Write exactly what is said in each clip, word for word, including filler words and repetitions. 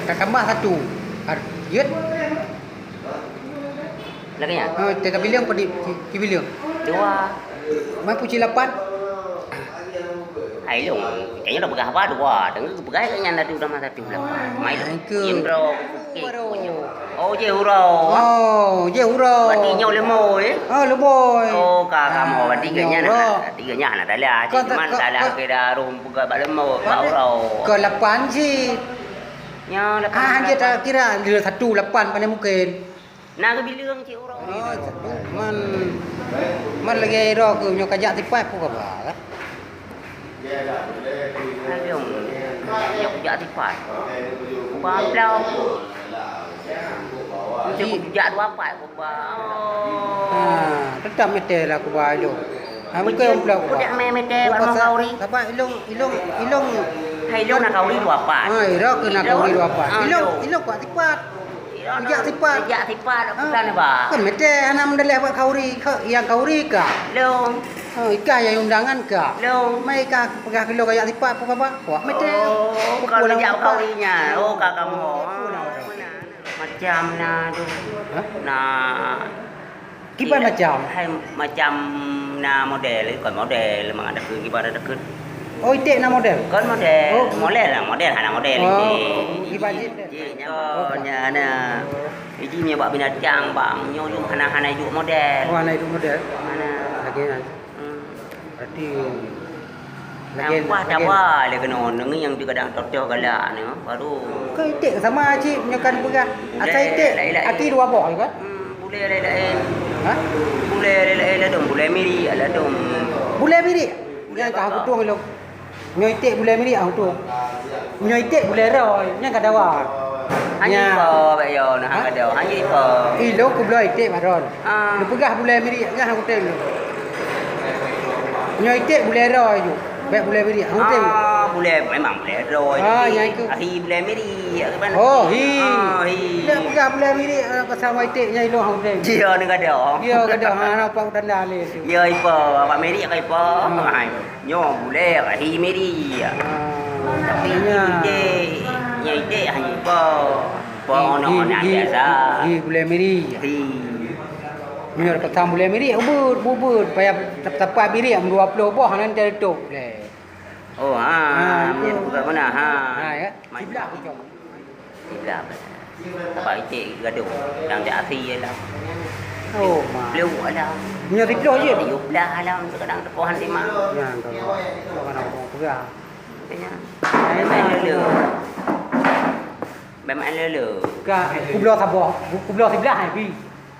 Ka tambah satu. Har-, jeuet. Lagèe nyan? Ha, teuka bileung padit, ci, ci bileung. Dua. Mai puci lapan. Hai long, kayaknya udah peugah apa dua. Tengok peugah kayaknya satu tambah satu lapan. Mai long. Hai ke? Indro, oke, baru. Oh, je hurau. Oh, je hurau. Berarti nyoe lemoi, eh? Oh, lemoi. Oh, ka, ka mo. Berarti kayaknya nak, berarti kayaknya nak salah. Cuman salah kira rum peugah bak lemoi, bak hurau. Ke lapan cit. Nya lapan. Ah, hanya tak kira dia satu lapan pandai mungkin. Nah, ke bileung cik urang. Oh, man, man lagèe droe keu nyoe kajak tipat pun kaba kan? Aduh, nyoe kujak tipat. Kuba amplop. Mesti kujak dua pat kuba. Ha, tetap mete lah kuba ilong. Ha, bukan amplop kuba. Kudak mete bak kauri. Sabab ilong, ilong, ilong. Hai ilong nak kauri dua pat. Ha, ira keu nak kauri dua pat. Ilong, ilong kuat tipat. Kujak tipat. Kujak tipat, bukan ba. Kan mete hana mendaleh bak kauri, ka, yang kauri ka. Long. Oh, ika yang undangan ka. Long. Mai ka peugah kilo kajak tipat, apa kaba? Wah, mete. Oh, kalau jak kauri nya. Oh, ka kamu. Macam na tu. Hah? Na Kiban macam? Hai, macam na model, kon model, mangat takheun kiban takheun. Oh, iték na model? Kon model. Oh. Model lah, model hana model iték. Kiban cit. Cit, nyan, nyan na. Iji nyoe bak binatang, bang. Nyoe hana, hana iduek model. Oh, hana iduek model? Hana. Lagèe nyan. Hmm. Berarti Nyang kuah cawa lé keunoe, neungieng di kadang toh-toh galak ni, baru. Ke iték sama cit nyoe kan peugah. Asai iték, aki dua boh kan? Hmm, bulèe laén-laén. Ha? Bulèe laén-laén ladôm, bulèe miri ladôm. Bulèe miri? Nyan ka aku tueng lom. Nyoe iték bulèe miri aku tueng. Nyoe iték bulèe roi, nyan ka dawa. Hanya ipo, Pak Yo, nah, ka dawa. Hanya ipo. Ih, lôn kubloe iték, Pak Ron. Ah. Neupeugah bulèe miri, ngah aku tem. Nyoe iték bulèe roi ju. Bèk bulèe miri, aku tem. Ah, bulèe, memang bulèe roi. Ah, nyang itu. Ahi bulèe miri, ya, kan? Oh, hi. Ah, hi. Dak peugah bulèe miri, eh, pasal wai iték nyang ilong aku tem. Iya, ni kada. Iya, kada. Ha, nampak tanda le tu. Ya, ipo, apa miri, apa ipo? Hmm. Hai. Nyoe bulèe, ahi miri. Ah. Tapi iték, nyoe iték hanya ipo. Ipo aneuk-aneuk biasa. Hi, hi, hi, bulèe miri. Hi. Meunyoe ka tam bulèe miri, ubeuet, ubeuet. Payah tap-, tapat birék dua ploh boh, hana teutup lé. Oh, ha, ha, itu. Meunyoe buka mana, ha. Ha, ya. Siblah aku cok. Siblah. Apa iték gadoh, nyang di akhé ialah. Oh, ma. Ploh alam. Nyoe siploh je. Tujuh belas alam, kadang tepohan lima. Ya, kalau mana orang pegang. Kayaknya. Main-main dulu. Main-main dulu. Ka, kubloe saboh, kubloe siblah, eh, bi.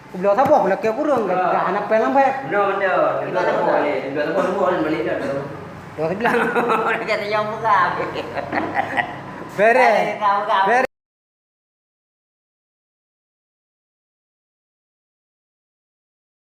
Kubloe saboh, lakèe kureueng, ka, ka hana péng lam bèk. Betul, betul. Kubloe saboh, eh, kubloe saboh, dua orang balik dah tu. Kubloe siblah. Orang kata yang pegang. Bereh. Bereh.